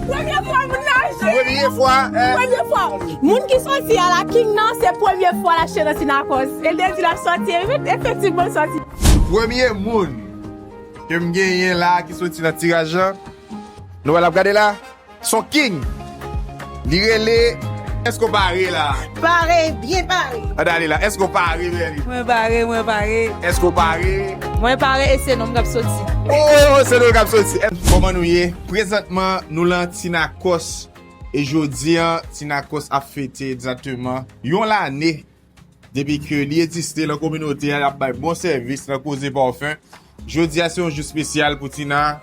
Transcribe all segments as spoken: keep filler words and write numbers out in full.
Premye fwa moun nan achte. Premye fwa, eh. Premye fwa. Moun ki sòti a la King nan, se premye fwa l achte nan Tinakòs. E l te di l ap sòti, e efektivman l sòti. Premye moun ke m genyen la ki sòti nan tiraj lan. Nou wè l ap gade la? Son King. Li rele. Èske w pare la? Pare, byen pare. Ann ale la. Èske w pare, Berline? Mwen pare, mwen pare. Èske w pare? Mwen pare e se non m k ap soti. Oh, se non k ap soti. Kòman nou ye? Prezantman, nou lan Tinakòs. E jodi a, Tinakòs ap fete egzakteman yon lane depi ke li egziste lan kominote a, l ap bay bon sèvis lan koze pafen. Jodi a se yon jou espesyal pou Tina.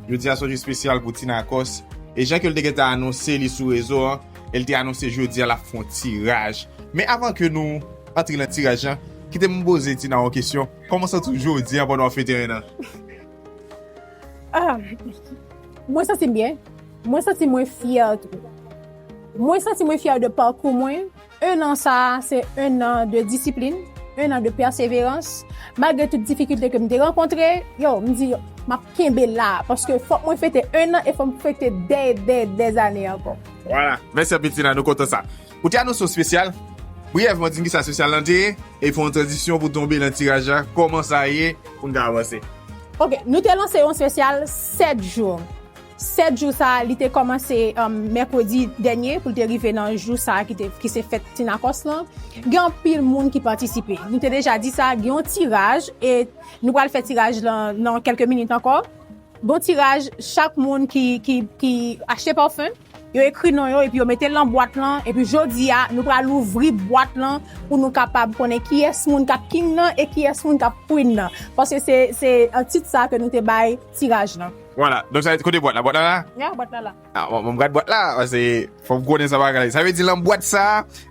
Jodi a se yon jou espesyal pou Tinakòs. E jan ke l te gentan anonse li sou rezo an, e l te anonse jodi a l ap fè yon tiraj. Men avan ke nou antre lan tiraj lan, kite m poze Tina yon kesyon. Kòman w santi w jodi a pandan w ap fete en an? Ah, mwen santi m byen. Mwen santi mwen fyè tou. Mwen santi mwen fyè de pakou mwen. En an sa a, se en an de disiplin, en an de pèseverans. Malgre tout difikilte ke m te rankontre, yo, m di, yo, m ap kenbe la. Paske fòk mwen fete en an e fòk m fete dè, dè, dè zane ankò. Vwala. Mèsi anpil, Tina, nou kontan sa. Ou te anonse yon espesyal. Briyèvman, di n kisa espesyal lan te ye, e fè yon tranzisyon pou tonbe lan tiraj la. Kòman sa ye pou n ka avanse? Ok, nou te lanse yon espesyal sèt jou. Sèt jou sa a, li te kòmanse, um, mèkredi dènye pou l te rive nan jou sa a ki te, ki se fèt Tinakòs lan. Gen anpil moun ki patisipe. Nou te deja di sa, gen yon tiraj e nou pral fè tiraj lan nan kèlke minit ankò. Bon tiraj, chak moun ki, ki, ki achte pafen, yo ekri non yo epi yo mete l nan bwat lan. Epi jodi a, nou pral ouvri bwat lan pou nou kapab konnen kiyès moun k ap king nan e kiyès moun k ap queen nan. Paske se, se an tit sa ke nou te bay tiraj lan. Vwala. Donk, sa kote bwat la? Bwat la la? Ya, bwat la la. Ah, bon, bon, m gad bwat la, paske fò m konnen sa bagay la. Sa vle di, lan bwat sa,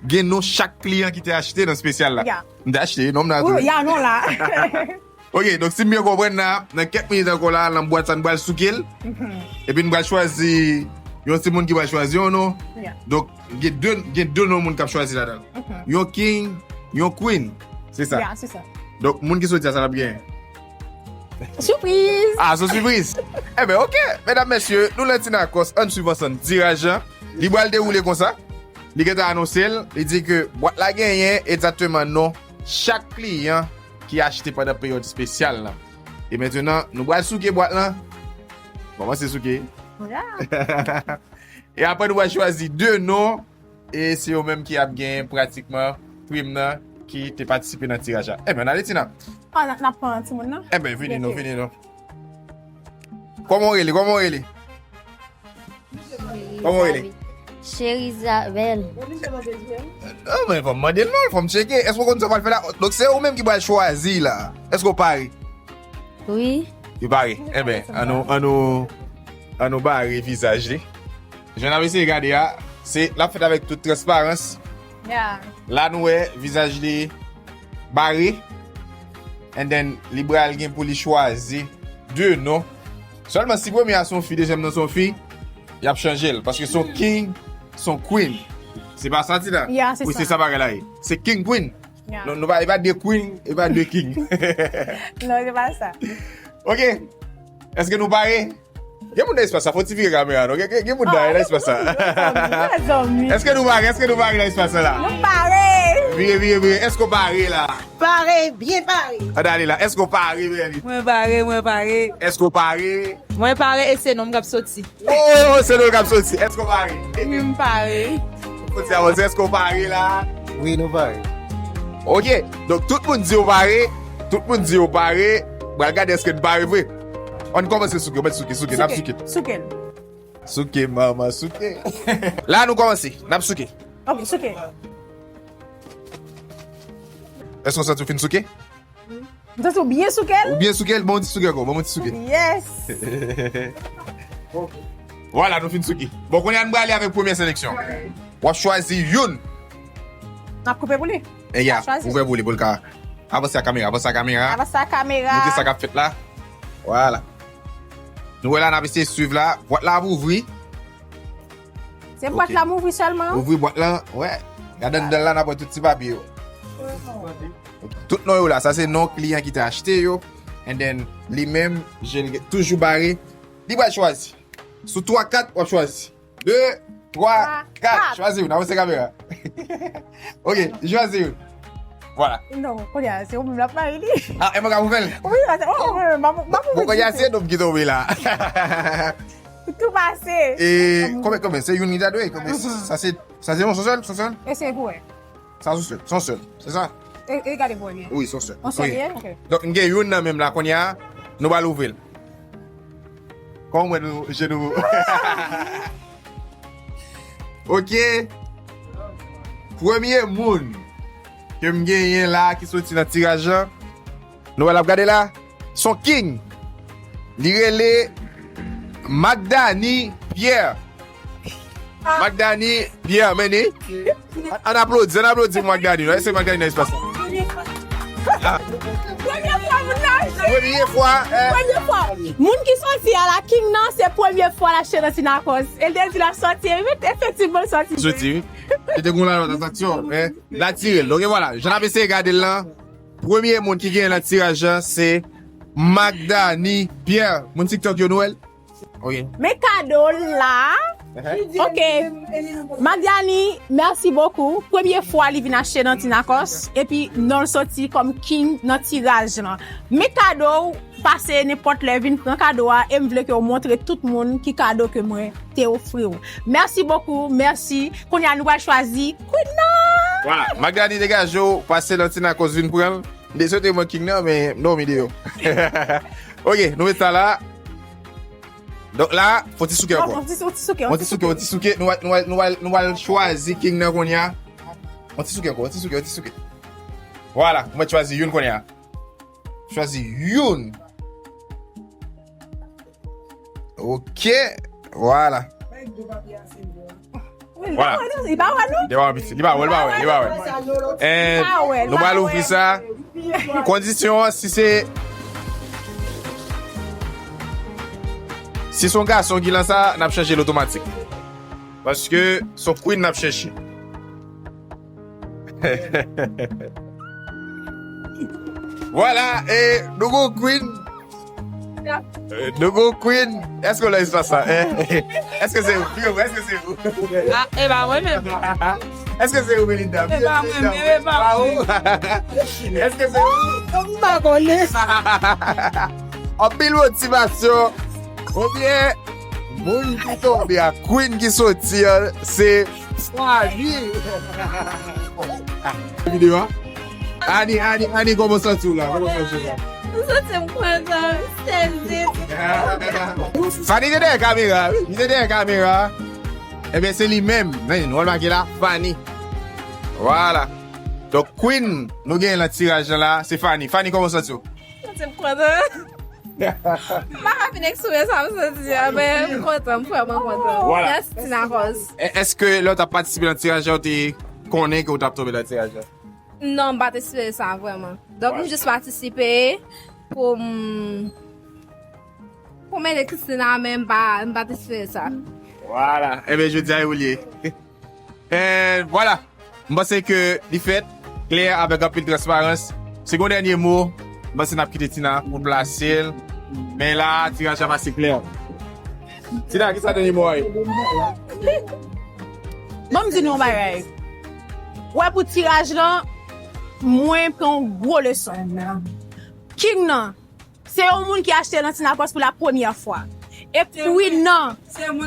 gen non chak kliyan ki te achte nan espesyal la. Ya. M te achte, non m nan tou. Wi, ya, non la. Ok, donk si m byen konprann la, nan kèk minit ankò la, lan bwat sa, n pral souke l. Mhm. Epi n pral chwazi, yon ti moun ki pral chwazi yon non. Ya. Donk, gen de, gen de non moun k ap chwazi ladan l. Mhm. Yon king, yon queen. Se sa. Ya, se sa. Donk, moun ki soti a, sa l ap genyen? Sipriz! Ah, se yon sipriz. Enben, ok. Medam, mesye, nou lan Tinakòs, ann swiv ansanm tiraj lan. Li pral dewoule konsa. Li gentan anonse l. Li di ke bwat la genyen egzakteman non chak kliyan ki achte pandan peryòd espesyal lan. E mentnan, nou pral souke bwat lan. Kòmanse souke. Ya. E apre, nou pral chwazi de non. E se yo menm ki ap genyen pratikman prim nan ki te patisipe nan tiraj la. Enben, n ale, Tina. Ah, n ap, n ap pran timoun nan? Enben, vini non, vini non. Kòman w rele? Kòman w rele? Kòman w rele? Cherizabel. Non, men fò m mande l non, fò m tcheke. Èske w konn sa w pral fè la? Donk, se ou menm ki pral chwazi la. Èske w pare? Wi. Li pare. Enben, ann nou, ann nou, ann nou bare vizaj li. Jan n ap eseye gade a, se, l ap fèt avèk tout transparans. Ya. La, nou wè vizaj li bare. And then, li pral gen pou li chwazi de non. Sèlman si premye a se yon fi, dezyèm nan se yon fi, y ap chanje l. Paske se yon king, se yon queen. Se pa sa, Tina? Ya, se sa. Wi, se sa bagay la ye. Se king queen. Ya. Non, nou pa, e pa de queen, e pa de king. Non, se pa sa. Ok. Èske nou pare? Gen moun nan espas la, fò ti vire kamera, non? Gen, gen, gen moun nan espas la. Èske nou pare? Èske nou pare nan espas la? Nou pare! Vire, vire, vire. Èske w pare la? Pare, byen pare. Ann ale la. Èske w pare, Berline? Mwen pare, mwen pare. Èske w pare? Mwen pare e se non m k ap soti. Oh, se non k ap soti. Èske w pare? Wi, m pare. Soti avanse, èske w pare la? Wi, nou pare. Ok, donk tout moun di yo pare. Tout moun di yo pare. Pral gade èske n pare vre. Ann kòmanse souke, mèt souke, souke, n ap souke. Souke. Souke, manman, souke. La, nou kòmanse, n ap souke. Ok, souke. Èske w santi w fin souke? M santi w byen souke l. Ou byen souke l? Bon, ti souke ankò, bon, ti souke. Yes. Vwala, nou fin souke. Bon, kounye a, nou prale avèk premyè seleksyon. W ap chwazi youn. N ap koupe pou li? E ya, koupe pou li, pou l ka avanse ak kamera, avanse ak kamera. Avanse ak kamera. Montre sa k ap fèt la. Vwala. Nou wè la, n ap eseye swiv la. Bwat la ap ouvri. Se bwat la m ouvri sèlman. Ouvri bwat lan, wè. Gade anndan la, n ap wè tout ti papye yo. Tout non yo la, sa se non kliyan ki te achte yo. And then, li menm, je l toujou bare. Li pral chwazi. Sou twa kat, w ap chwazi. De, twa, kat. Chwazi youn, avanse kamera. Ok, chwazi youn. Vwala. Non, kounye a, se ou menm l ap mare li. Ah, e mwen k ap ouvè l? Wi, paske, oh, oh, oh, m ap, m ap ouvè. Bon, kounye a, se dòm ki tonbe la. Tou pase. E, konbyen, konbyen? Se youn li ta dwe? Konbyen? Sa se, sa se yon sèl, yon sèl? E se pou wè. Sa se yon sèl, se yon sèl, se sa? E, e gade pou wè byen. Wi, se yon sèl. Yon sèl li ye? Ok. Donk, m gen youn nan men m la kounye a, nou pral ouvri l. Kòman w wè nou, je nou? Ok. Premye moun ke m genyen la ki soti nan tiraj lan, nou wè l ap gade la, se yon king. Li rele Magdany Pierre. Magdany Pierre, men ni. Ann aplodi, ann aplodi pou Magdany, non? Èske Magdany nan espas la? Premye fwa moun nan. Premye fwa, eh. Premye fwa. Moun ki soti a la, king nan, se premye fwa l achte nan Tinakòs. E l te di l ap soti, wi, efektivman l soti. Soti, wi. Li te gen yon lalòt atraksyon, eh. L atire l. Donk, e vwala, jan n ap eseye gade l lan, premye moun ki genyen nan tiraj lan, se Magdany Pierre. Moun TikTok yo, nou wè l? Ok. Men kado la. Ok. Magdany, merci beaucoup. Premye fwa li vin achte nan Tinakòs, epi non l soti kòm king nan tiraj lan. Men kado w, pase nenpòt lè, vin pran kado a, e m vle ke w montre tout moun ki kado ke mwen te ofri w. Merci beaucoup, merci. Kounye a, nou pral chwazi queen nan. Vwala, Magdany, degaje w, pase nan Tinakòs, vin pran l. M te swete mwen king nan, men m dòmi deyò. Ok, nou met sa la. Donk la, fò ti souke ankò. Fò ti sou-, ti souke, fò ti souke, fò ti souke. Nou al, nou al, nou al, nou al chwazi king nan kounye a. Fò ti souke ankò, fò ti souke, fò ti souke. Vwala, ou mèt chwazi youn kounye a. Chwazi youn. Ok, vwala. Vwala. Li pa wè, non? Li pa wè, li pa wè, li pa wè. Eh, nou pral ouvri sa. Kondisyon an, si se, si se yon gason ki lan sa, n ap chanje l otomatik. Paske se yon queen n ap chèche. Vwala, e nou gon queen. Eh, nou gon queen. Èske w nan espas la? Eh, èske se ou? Di mwen, èske se ou? Ah, e pa mwen menm. Èske se ou, Melinda? E pa mwen menm, e pa mwen. Èske se ou? M pa konnen. Anpil motivasyon. Ebyen, moun ki tonbe a, queen ki soti an, se Fanny. Videyo a. Ani, Ani, Ani, kòman w santi w la? Kòman w santi w la? M santi m kontan, m sezi. Fanny te dèyè kamera, wi. Li te dèyè kamera. Ebyen, se li menm. Men, nou remake la, Fanny. Vwala. Donk, queen, nou genyen nan tiraj lan la, se Fanny. Fanny, kòman w santi w? M santi m kontan. M pa ka fin eksprime sa m santi a, men m kontan, m vrèman kontan. Vwala. Mèsi, Tinakòs. E, èske lè w t ap patisipe nan tiraj la, w te konnen ke w t ap tonbe nan tiraj la? Non, m pa t espere sa vrèman. Donk, m jis patisipe pou m, pou m ede Christina, men m pa, m pa t espere sa. Vwala. Ebyen, jodi a, e ou l ye. Eh, vwala. M panse ke li fèt klè avèk anpil transparans. Se yon dènye mo, m panse n ap kite Tina pou plase l. Men la, tiraj la pase klè. Tina, ki sa dènye mo a ye? Ban m di nou yon bagay. Wè, pou tiraj lan, mwen pran yon gwo leson. King nan, se yon moun ki achte nan Tina Kòs pou la premyè fwa. E queen nan,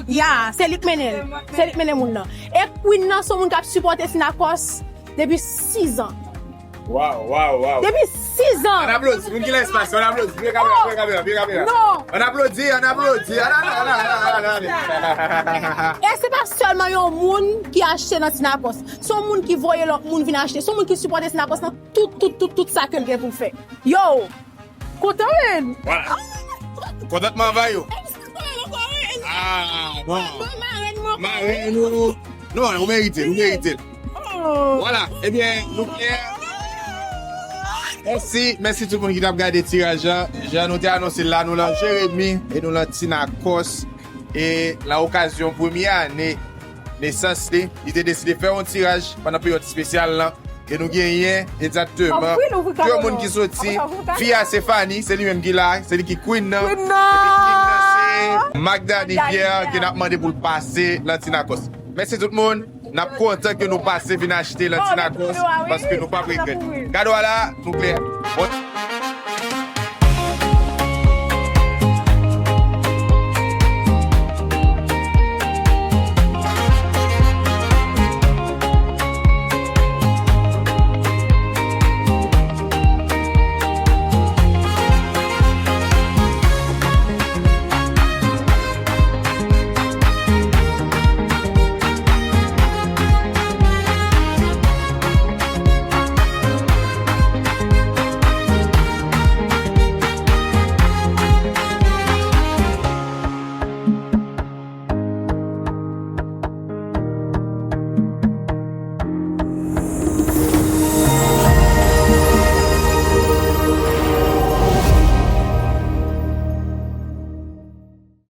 ya, se li k mennen l. Se li k mennen moun nan. E queen nan, se yon moun k ap sipòte Tina Kòs depi sis an. Waw, waw, waw. Depi sis an. Ann aplodi. Moun ki nan espas yo, ann aplodi. Vire kamera, vire kamera, vire kamera. Non. Ann aplodi, ann aplodi. Ann ale, ann ale, ann ale, ann ale. E se pa sèlman yon moun ki achte nan Tina Kòs. Se yon moun ki voye lòt moun vin achte. Se yon moun ki sipòte Tina Kòs nan tout, tout, tout, tout sa ke l gen pou l fè. Yo! Kontan, men. Vwala. Kontantman anvayi w. Ah, non. Marenn ou. Non, ou merite l, ou merite l. Vwala, ebyen, nou klè. Mèsi, mèsi tout moun ki t ap gade tiraj la. Jan nou te anonse l la, nou lan Jeremi e nou lan Tina Kòs. E nan okazyon premye ane nesans li, li te deside fè yon tiraj pandan peryòd espesyal lan. E nou genyen egzakteman de moun ki soti. Fi a se Fanny, se li menm ki la, se li ki queen nan. Epi king nan se Magdani Pierre, ke n ap mande pou l pase nan Tinakos. Mèsi tout moun. N ap kontan ke nou pase vin achte nan Tinakos, paske nou p ap regrèt. Kado a la, nou klè. Bon.